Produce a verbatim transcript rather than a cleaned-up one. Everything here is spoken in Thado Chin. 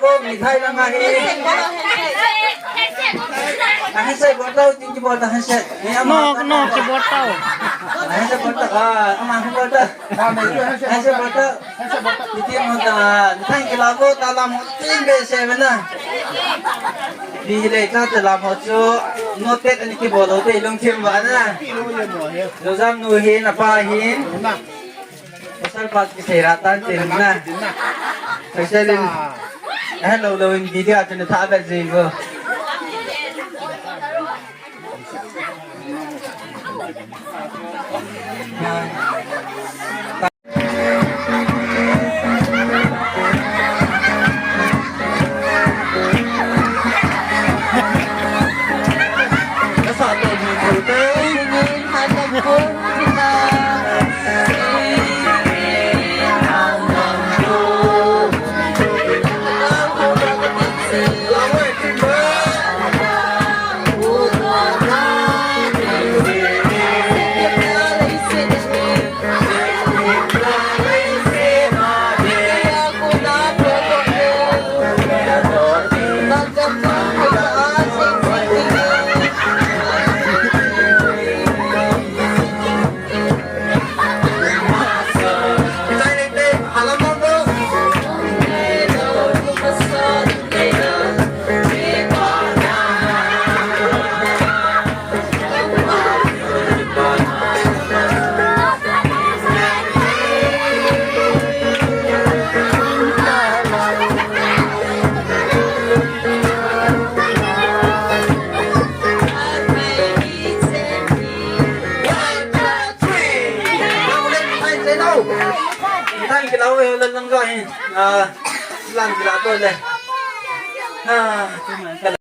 Mithai lang ahi. Handshake bol tau, tin kibol ta handshake. Ni ama no, no, kibol tau. Handshake bol ta, ah, ama kibol ta. Handshake bol ta. Tin mo ta, thank you la bo ta la mo tin be se na. Bi le ta ta la mo chu. No te ani kibol lo te lung thim ba na. Lo jam nu hin, apa hin. Pasal pat kisei ra tan tin na. Pasal in. Eh, lo lo in video tu na tha ba jing go. Thank you, lang ka hin. Ah, lang kila to le. Ah,